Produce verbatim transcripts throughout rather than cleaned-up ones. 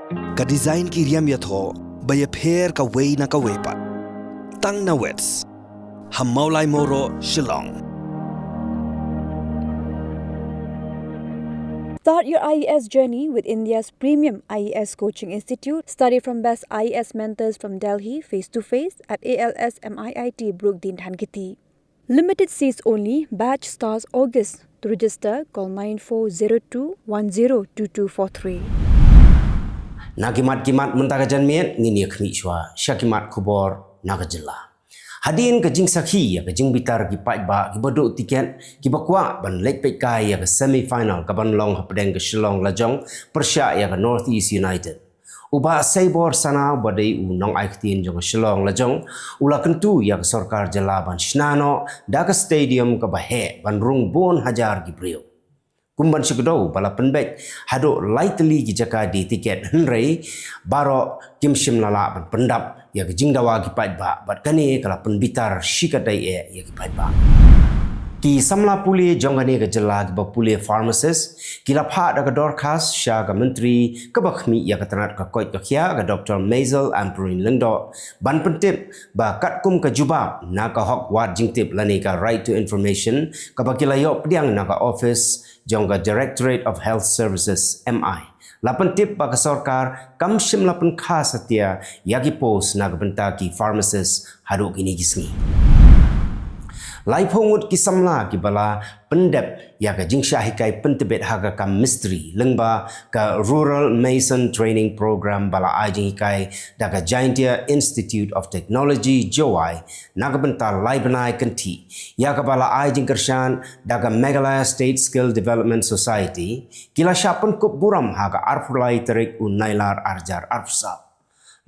Ka design ki riam ïathoh ba ïapher kawei na kawei pat. Tang na Wits ha Mawlai Mawroh, Shillong. Start your I A S journey with India's premium I A S coaching institute. Study from best I A S mentors from Delhi, face to face at A L S M I I T Brook Dean Dhankheti. Limited seats only. Batch starts August. To register, call nine four zero two one zero two two four three. Na ki mat ki mat mynta ka janmiet ngin ïa khmih shuwa sha ki mat khubor na ka jylla. Hadien ka jingsakhi ïa ka jingbitar ki paidbah kiba duh tiket kiba kwah ban leit peitkai ïa ka semi final kaban long hapdeng ka Shillong Lajong pyrshah ïa ka North East United, u Bah Saibor Sana uba dei u nongai ktien jong ka Shillong Lajong u la kyntu ïa ka sorkar jylla ban shna noh da ka stadium kaba heh ban rung bun hajar ki briew. Kum ban shu kdew ba la pynbeit haduh lai tylli ki jaka die tiket, hynrei baroh kim shym la lah ban pyndap ïa ka jingdawa ki paidbah bad kane ka la pynbitar shikatdei eh ïa ki paidbah. Ki samla pule jong kane ka jylla kiba pule pharmacist ki la phah da ka dorkhas sha ka Myntri kaba khmih ïa ka tnat ka koit ka khiah, ka Doctor Maisel Ampareen Lyngdoh, ban pyntip ba katkum ka jubab na ka hok wad jingtip lane ka right to information kaba ki la ïoh pdiang na ka office jong ka Directorate of Health Services, M I, la pyntip ba ka sorkar kam shym la pynkha satia ïa ki post na ka bynta ki pharmacist haduh kine ki sngi. Laiphew ngut ki samla kiba la pyndep ïa ka jingshah hikai pyntbit ha ka kam mistri lyngba ka Rural Mason Training Program ba la ai jinghikai da ka Jaintia Institute of Technology, Jowai, na ka bynta lai bnai kynthih, ïa kaba la ai jingkyrshan da ka Meghalaya State Skill Development Society, ki la shah pynkup burom ha ka arphew lai tarik u Nailar arhajar arphew saw.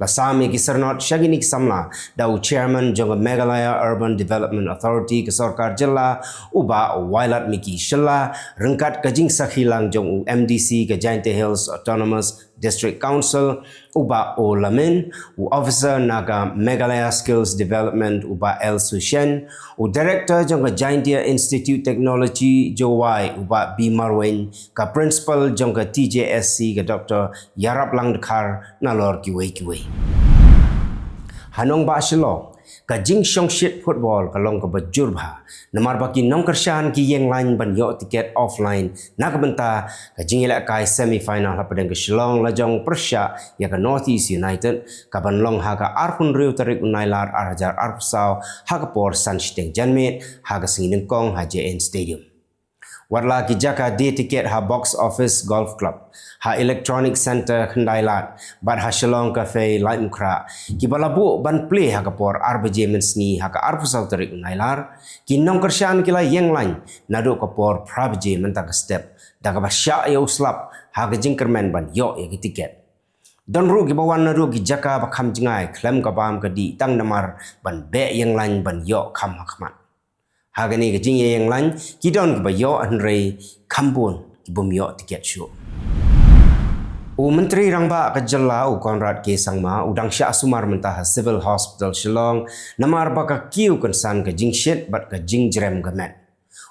La sam ïa ki syrnod sha kine ki samla da u Chairman jong ka Meghalaya Urban Development Authority ka sorkar jylla, u Bah Wailadmiki Shylla, ryngkat ka jingsakhi lang jong u M D C ka Jaintia Hills Autonomous District Council, u Bah O Lamin, u officer na ka Meghalaya Skills Development, u Bah L Sushen, u director jong ka Jaintia Institute Technology, Jowai, u Bah B Marwein, ka principal jong ka T J S C, ka Doctor Ïarap Langdkhar, nalor kiwei kiwei. Ha nongbah Shillong, ka jingshongshit football ka long kaba jur bha namar ba ki nongkyrshan ki ïeng lain ban ïoh tiket offline na ka bynta ka jingïalehkai semi final hapdeng ka Shillong Lajong pyrshah ïa ka North East United kaban long ha ka arphew hynriew tarik u Nailar arhajar arphew saw ha ka por san shiteng janmiet ha ka sngi nyngkong ha J N Stadium. Watla ki jaka die tiket ha Box Office Golf Club, ha Electronic Centre Khyndai Lad bad ha Shillong Cafe Laitumkhrah, kiba la buh ban plie ha ka por ar baje mynsngi ha ka arphew saw tarik u Nailar, ki nongkyrshan ki la ïeng lain naduh ka por phra baje mynta ka step da kaba shah ïa u slap ha ka jingkyrmen ban ïoh ïa ki tiket. Don ruh kiba wan naduh ki jaka ba kham jngai khlem ka bam ka dih tang namar ban beh ïeng lain ban ïoh kham ha khmat. Ha kane ka jingïeng lain ki don kiba ïoh hynrei kham bun ki bym ïoh tiket shuh. U Myntri Rangbah ka jylla u Conrad K Sangma u dang shah sumar mynta ha Civil Hospital Shillong namar ba ka kiew kynsan ka jingshit bad ka jingjrem ka met.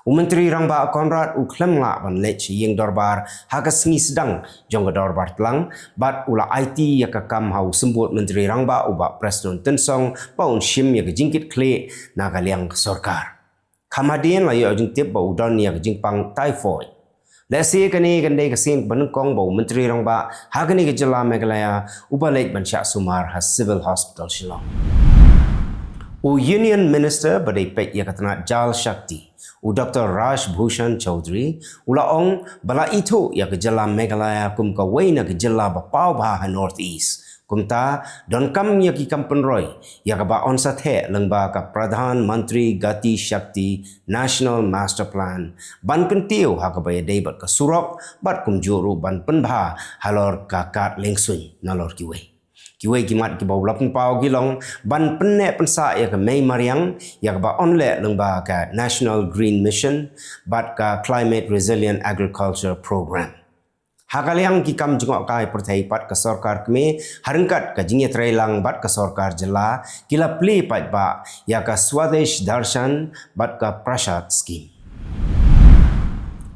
U Myntri Rangbah Conrad u khlem lah ban leit sha ïing dorbar ha ka sngi sdang jong ka dorbar tlang bad u la aiti ïa ka kam ha u Symbud Myntri Rangbah u Bah Prestone Tynsong ba un shim ïa ka jingkitkhlieh na ka liang ka sorkar. Kham hadien la ïoh jingtip ba u don ïa ka jingpang typhoid. Lehse kane kan dei ka sien ba nyngkong ba u Myntri Rangbah ha kane ka jylla Meghalaya uba leit ban shah sumar ha Civil Hospital Shillong. U Union Minister ba dei peit ïa ka tnat Jal Shakti, u Doctor Raj Bhushan Chaudhary, u la ong ba la ithuh ïa ka jylla Meghalaya kum kawei na ka jylla ba paw bha ha North East. Kumta, donkam ïa ki kam pynroi ïa kaba yn sa theh lyngba ka Pradhan Mantri Gati Shakti National Master Plan ban kyntiew ha kaba ïadei bad ka surok bad kumjuh ruh ban pynbha halor ka kad lengsuiñ nalor kiwei. Kiwei ki mat kiba u la pynpaw ki long ban pynneh pynsah ïa ka mei mariang ïa kaba yn leh lyngba ka National Green Mission bad ka Climate Resilient Agriculture Program. Ha ka liang ki kam jngohkai pyrthei pat ka sorkar kmie ha ryngkat ka jingïatreilang bad ka sorkar jylla ki la plie paidbah ïa ka Swadesh Darshan bad ka Prasad Scheme.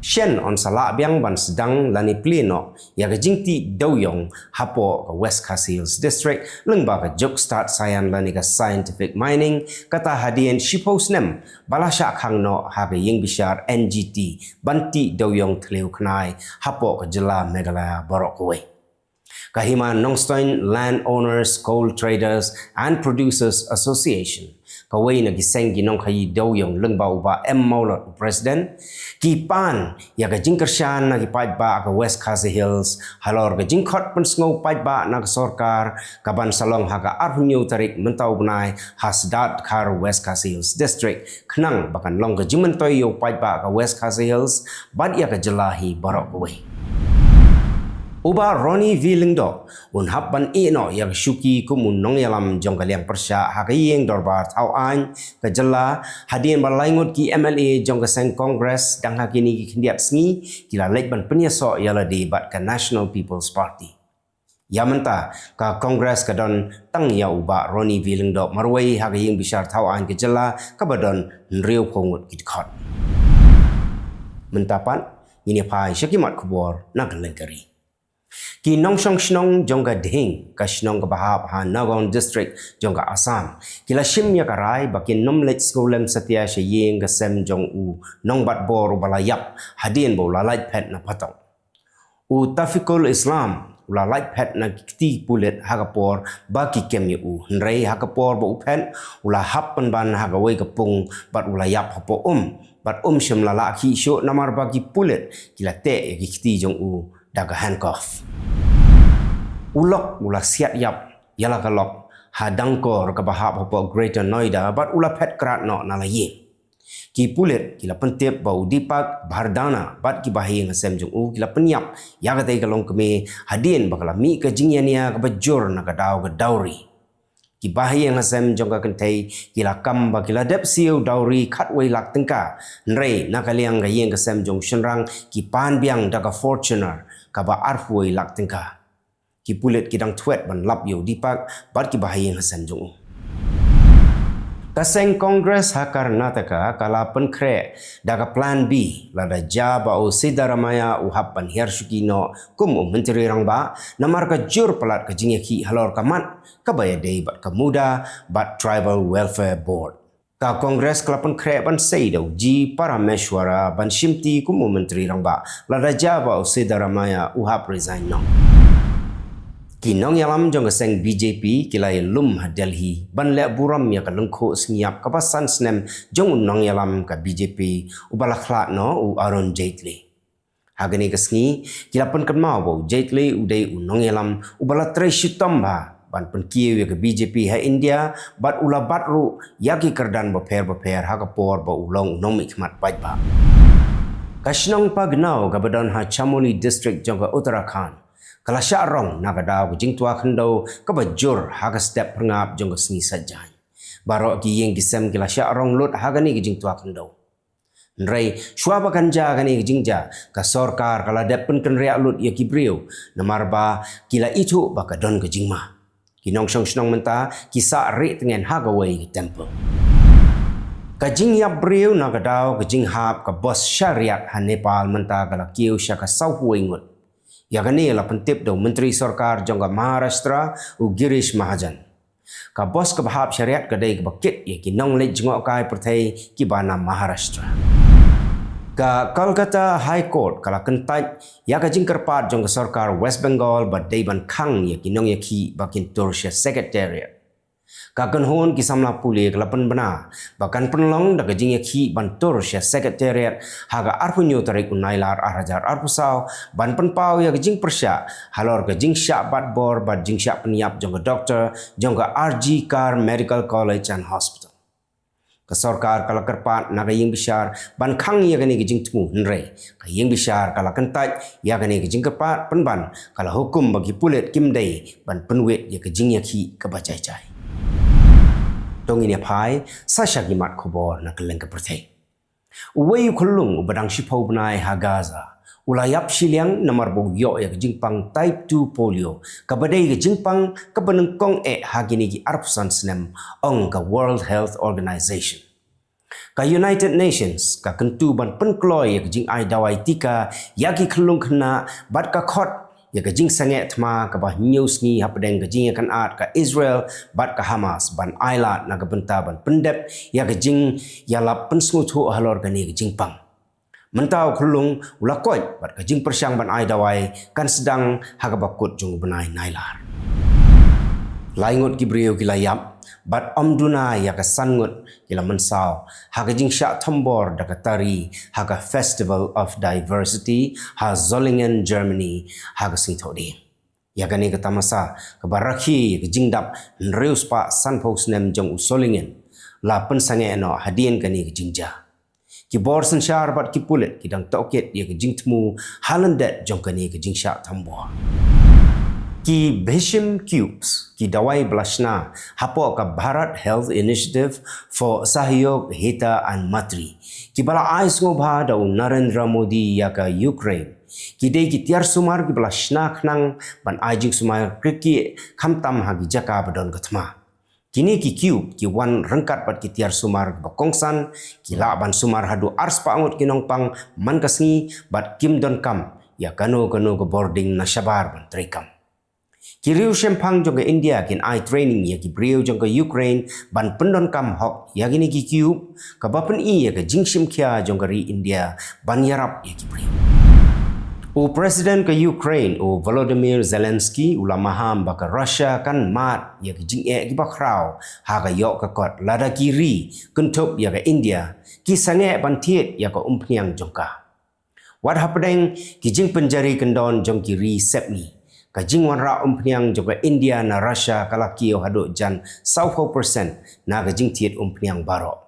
Shen yn sa lah biang ban sdang lane plie noh ïa ka jingtih dewïong hapoh ka West Khasi Hills District lyngba ka juk stad science lane ka scientific mining, kata hadien shiphew snem ba la shah khang noh ha ka ïing bishar N G T ban tih dewïong thliew khnai hapoh ka jylla Meghalaya baroh kawei. Ka Hima Nongstoiñ Land Owners, Coal Traders and Producers Association, kawei na ki seng ki nongkhaïi dewïong lyngba u Bah M Mawlot u president, ki pan ïa ka jingkyrshan na ki paidbah ka West Khasi Hills halor ka jingkhot pynsngew paidbah na ka sorkar, kaban sa long ha ka arphew hynñiew tarik mynta u bnai ha Sdadkhar, West Khasi Hills District, khnang ba kan long ka jingmyntoi ïa u paidbah ka West Khasi Hills bad ïa ka jylla hi baroh kawei. U Bah Ronnie V Lyngdoh un hap ban ïeh noh ïa ka shuki kum u nongïalam jong ka liang pyrshah ha ka ïing dorbar thawaiñ ka jylla, hadien ba lai ngut ki M L A jong ka seng Congress dang ha kine ki khyndiat sngi ki la leit ban pynïasoh ïa lade bad ka National People's Party. Ïa mynta ka Congress ka don tang ïa u Bah Ronnie V Lyngdoh marwei ha ka ïing bishar thawaiñ ka jylla kaba don hynriewphew ngut ki dkhot. Mynta pat ngin ïa phai sha ki mat khubor na ka lyngkari. Ki nongshong shnong jong ka Dhing, ka shnong kaba hap ha Nagaon District jong ka Assam, ki la shim ïa ka rai ba kin nym leit sngewlem satia sha ïing ka sem jong u nongbat bor uba la ïap hadien ba u la lait phet na phatong. U Tafiqul Islam u la lait phet na ki kti pulit ha ka por ba ki kem ïa u, hynrei ha ka por ba u phet u la hap pynban ha kawei ka pung bad u la ïap hapoh um, bad um shym la lah khih shuh namar ba ki pulit ki la teh ïa ki kti jong u da ka handcuff. U lok u la siat ïap ïa la ka lok ha Dangkor kaba hap hapoh Greater Noida bad u la phet krad noh na la ïing. Ki pulit ki la pyntip ba u Deepak Bhardana bad ki bahaïing hasem jong u ki la pynïap ïa katei ka longkmie hadien ba ka la mih ka jingïania kaba jur na ka daw ka dowry. Ki bahaïing hasem jong ka kynthei ki la kam ba ki la dep siew dowry khatwei lak tyngka, hynrei na ka liang ka ïing ka sem jong u shynrang ki pan biang da ka Fortuner kaba arphew wei lak tyngka. Ki pulit ki dang thwet ban lap ïa u Deepak bad ki bahaïing hasem jong u. Ka seng Congress ha Karnataka ka la pynkhreh da ka plan B lada jia ba u Siddaramaiah u hap ban hiar shuki noh kum u Myntri Rangbah namar ka jur palat ka jingïakhih halor ka mat kaba ïadei bad ka MUDA bad Tribal Welfare Board. Ka Congress ka la pynkhreh ban sei da u G Parameswara ban shimti kum u Myntri Rangbah lada jia ba u Siddaramaiah u hap resign noh. Ki nongïalam jong ka seng B J P ki la ïalum ha Delhi ban leh burom ïa ka lyngkhuh sngi ïap kaba san snem jong u nongïalam ka B J P uba la khlad noh u Arun Jaitley. Ha kane ka sngi ki la pynkynmaw ba u Jaitley u dei u nongïalam uba la trei shitom bha ban pynkiew ïa ka B J P ha India bad u la bat ruh ïa ki kyrdan bapher bapher ha ka por ba u long u nongmihkhmat paidbah. Ka shnong Pagnaw kaba don ha Chamoli District jong ka Uttarakhand ka la shah rong na ka daw ka jingtwa khyndew kaba jur ha ka step phyrngap jong ka sngi Saitjaiñ. Baroh ki ïing ki sem ki la shah rong lut ha kane ka jingtwa khyndew. Hynrei shuwa ba kan jia kane ka jingjia, ka sorkar ka la dep pynkynriah lut ïa ki briew namar ba ki la ithuh ba ka don ka jingma. Ki nongshong shnong mynta ki sah rieh tngen ha kawei ka temple. Ka jingïap briew na ka daw ka jinghap ka bos shariat ha Nepal mynta ka la kiew sha ka sawphew wei ngut. Ïa kane la pyntip da u Myntri Sorkar jong ka Maharashtra u Girish Mahajan. Ka bos kaba hap shariat ka dei kaba kit ïa ki nongleit jngohkai pyrthei kiba na Maharashtra. Ka Kolkata High Court ka la kyntait ïa ka jingkyrpad jong ka sorkar West Bengal ba dei ban khang ïa ki nongïakhih ba kin tur sha Secretariat. Ka kynhun ki samla pule ka la pynbna ba kan pynlong da ka jingïakhih ban tur sha Secretariat ha ka arphew hynñiew tarik u Nailar ar hajar arphew saw ban pynpaw ïa ka jingpyrshah halor ka jingshah bat bor bad jingshah pynïap jong ka doktor jong ka R G Kar Medical College and Hospital. Ka sorkar ka la kyrpad na ka ïing bishar ban khang ïa kane ka jingthmu, hynrei ka ïing bishar ka la kyntait ïa kane ka jingkyrpad pynban ka la hukum ba ki pulit kim dei ban pynwit ïa ka jingïakhih kaba jai jai. To ngin ïa phai sa sha ki mat khubor na kylleng ka pyrthei. Uwei u khyllung uba dang shiphew bnai ha Gaza u la ïap shiliang namar ba u ïoh ïa ka jingpang type two polio, kaba dei ka jingpang kaba nyngkong eh ha kine ki arphew san snem, ong ka World Health Organization. Ka United Nations ka kyntu ban pynkloi ïa ka jingai dawai tika ïa ki khyllung khynnah bad ka khot ïa ka jingsangeh thma kaba hynñiew sngi hapdeng ka jingïakynad ka Israel bad ka Hamas ban ailad na ka bynta ban pyndep ïa ka jingïalap pynsngewthuh halor kane ka jingpang. Mynta u khyllung u la koit bad ka jingpyrshang ban ai dawai kan sdang ha kaba kut jong u bnai Nailar. Lai ngut ki briew ki la ïap bad ym duna ïa ka san ngut ki la mynsaw ha ka jingshah thombor da ka tari ha ka Festival of Diversity ha Solingen, Germany, ha ka sngi Thohdieng. Ïa kane ka tamasa kaba rakhe ïa ka jingdap hynriew spah sanphew snem jong u Solingen la pynsangeh noh hadien kane ka jingjia. Ki bor synshar bad ki pulit ki dang tohkit ïa ka jingthmu ha lyndet jong kane ka jingshah thombor. Ki Bhishim Cubes, ki dawai ba la shna hapoh ka Bharat Health Initiative for Sahyog Hita and Maitri, kiba la ai sngewbha da u Narendra Modi ïa ka Ukraine, ki dei ki tiar sumar kiba la shna khnang ban ai jingsumar kyrkieh khamtam ha ki jaka ba don ka thma. Kine ki cube ki wan ryngkat bad ki tiar sumar ba kongsan, ki lah ban sumar haduh arspah ngut ki nongpang man ka sngi bad kim donkam ïa kano kano ka bording na shabar ban treikam. Ki riew shemphang jong ka India kin ai training ïa ki briew jong ka Ukraine ban pyndonkam hok ïa kine ki cube, kaba pyni ïa ka jingshim khia jong ka ri India ban ïarap ïa ki briew. U President ka Ukraine, u Volodymyr Zelensky, u la maham ba ka Russia kan mad ïa ka jingeh kiba khraw ha ka ïoh ka kot lada ki ri kynthup ïa ka India ki sangeh ban thied ïa ka umphniang jong ka. Wat hapdeng ki jingpynjari kyndon jong ki ri sepngi, ka jingwanrah umphniang jong ka India na Russia ka la kiew haduh jan sawphew percent na ka jingthied umphniang baroh.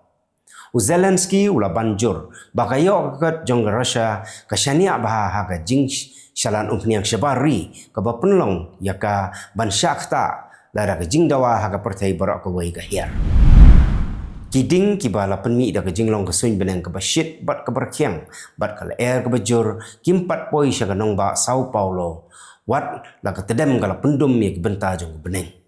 U Zelensky u la ban jur ba ka ïoh ka kot jong ka Russia ka shaniah bha ha ka jingshalan umphniang shabar ri, kaba pynlong ïa ka ban shah ktah lada ka jingdawa ha ka pyrthei baroh kawei ka hiar. Ki ding kiba la pynmih da ka jinglong ka suiñ bneng kaba shit bad kaba rkhiang bad ka lyer kaba jur kim pat poi sha ka nongbah Sao Paulo, wat la ka tdem ka la pyndum ïa ki bynta jong ka bneng.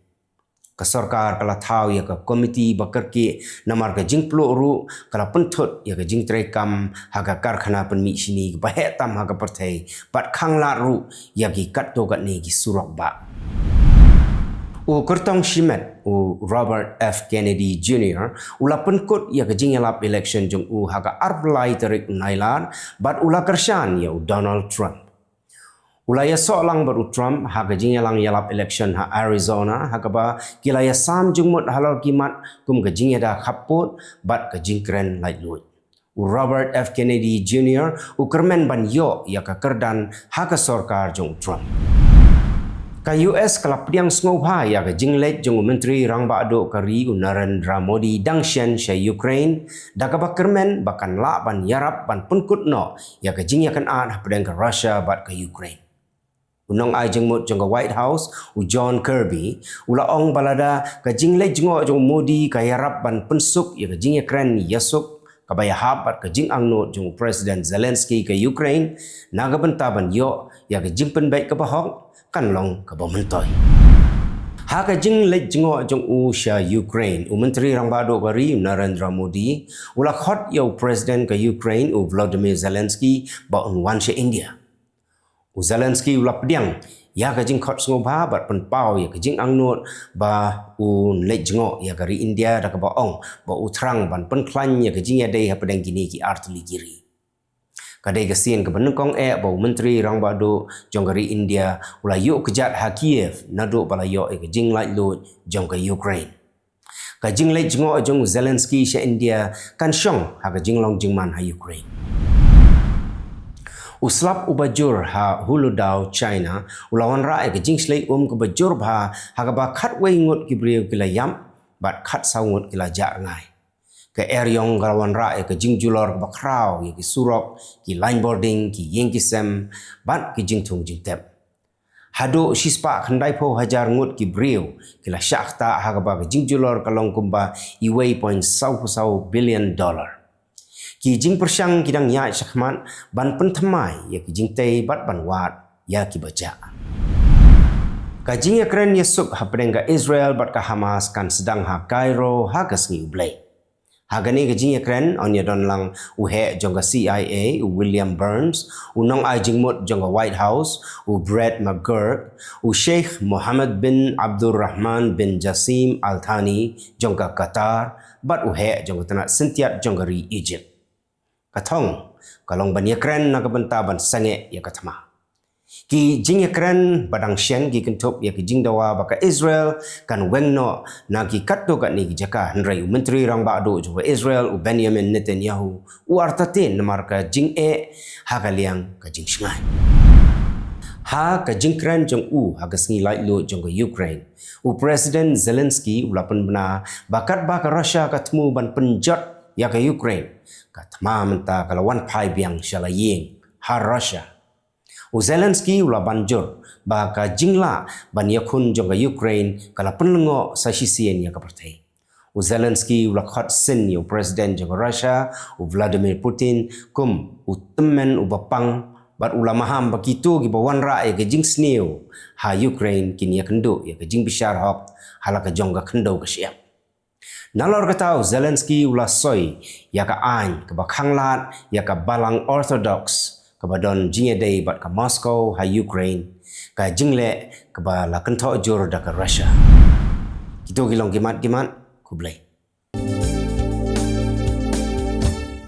Ka sorkar ka la thaw ïa ka komiti ba kyrkieh, namar ka jingpluh ruh ka la pynthut ïa ka jingtreikam ha ka karkhana pynmih shini kaba heh tam ha ka pyrthei, bad khanglad ruh ïa ki katto katne ki surok bah. U kyrtong shimet, u Robert F Kennedy Junior, u la pynkut ïa ka jingïalap election jong u ha ka arphew lai tarik u Nailar, bad u la kyrshan ïa u Donald Trump. U la ïasoh lang bad u Trump ha ka jingïalang ïalap election ha Arizona, ha kaba ki la ïasam jingmut halor ki mat kum ka jingïada khappud bad ka jingkren laitluid. U Robert F Kennedy Junior u kyrmen ban ïoh ïa ka kyrdan ha ka sorkar jong u Trump. Ka U S ka la pdiang sngewbha ïa ka jingleit jong u Myntri Rangbah Duh ka ri, u Narendra Modi, dang shen sha Ukraine, da kaba kyrmen ba kan lah ban ïarap ban pynkut noh ïa ka jingïakynad hapdeng ka Russia bad ka Ukraine. U nongai jingmut jong ka White House, u John Kirby, u la ong ba lada ka jingleit jngoh jong u Modi ka ïarap ban pynsuk ïa ka jingïakren ïasuk kaba ïahap bad ka jingangnud jong u President Zelensky ka Ukraine na ka bynta ban ïoh ïa ka jingpynbeit kaba hok, kan long kaba myntoi. Ha ka jingleit jngoh jong u sha Ukraine, u Myntri Rangbah Duh ka ri, u Narendra Modi, u la khot ïa u President ka Ukraine, u Volodymyr Zelensky, ba un wan sha India. U Zelensky u la pdiang ïa ka jingkhot sngewbha bad pynpaw ïa ka jingangnud ba un leit jngoh ïa ka ri India, da kaba ong ba u thrang ban pynkhlaiñ ïa ka jingïadei hapdeng kine ki artylli ki ri. Ka dei ka sien kaba nyngkong eh ba u Myntri Rangbah Duh jong ka ri India u la ïuh kjat ha Kiev naduh ba la ïoh ïa ka jinglaitluid jong ka Ukraine. Ka jingleit jngoh jong u Zelensky sha India kan shong ha ka jinglong jingman ha Ukraine. U slap uba jur ha Huludao, China, u la wanrah ïa ka jingshlei um kaba jur bha, ha kaba khatwei ngut ki briew ki la ïap bad khatsaw ngut ki la jah rngai. Ka eriong ka la wanrah ïa ka jingjulor kaba khraw ïa ki surok, ki lain bording, ki ïing ki sem, bad ki jingthung jingtep. Haduh shispah khyndaiphew hajar ngut ki briew ki la shah ktah, ha kaba ka jingjulor ka long kumba iwei point saw phew saw billion dollar. Ki jingpyrshang ki dang ïaid shakhmat ban pynthymmai ïa ki jingtei bad ban wad ïa kiba jah. Ka jingïakren ïasuk hapdeng ka Israel bad ka Hamas kan sdang ha Cairo ha ka sngi U Blei. Ha kane ka jingïakren yn ïadon lang u heh jong ka C I A, u William Burns, u nongai jingmut jong ka White House, u Brett McGurk, u Sheikh Mohammed bin Abdulrahman bin Jassim Al Thani jong ka Qatar, bad u heh jong ka tnat syntiat jong ka ri Egypt. Ka thong ka long ban ïakren na ka bynta ban sangeh ïa ka thma. Ki jingïakren ba dang shen ki kynthup ïa ki jingdawa ba ka Israel kan weng noh na ki katto katne ki jaka, hynrei u Myntri Rangbah Duh jong ka Israel, u Benjamin Netanyahu, u artatien namar ka jingeh ha ka liang ka jingshngaiñ. Ha ka jingkren jong u ha ka sngi laitluid jong ka Ukraine, u President Zelensky u la pynbna ba katba ka Russia ka thmu ban pynjot ïa ka Ukraine, ka thma mynta ka la wan phai biang sha la ïing ha Russia. U Zelensky u la ban jur ba ka jinglah ban ïakhun jong ka Ukraine ka la pynlyngngoh sa shisien ïa ka pyrthei. U Zelensky u la khot sin ïa u President jong ka Russia, u Vladimir Putin, kum u tymmen uba pang, bad u la maham ba kito kiba wanrah ïa ka jingsniew ha Ukraine kin ïakynduh ïa ka jingbishar hok ha la ka jong ka khyndew ka shyiap. Nalor kata, u Zelensky u la soi ïa ka aiñ kaba khanglad ïa ka Balang Orthodox kaba don jingïadei bad ka Moscow ha Ukraine, ka jingleh kaba la kynthoh jur da ka Russia. Kito ki long ki mat ki mat, khublei.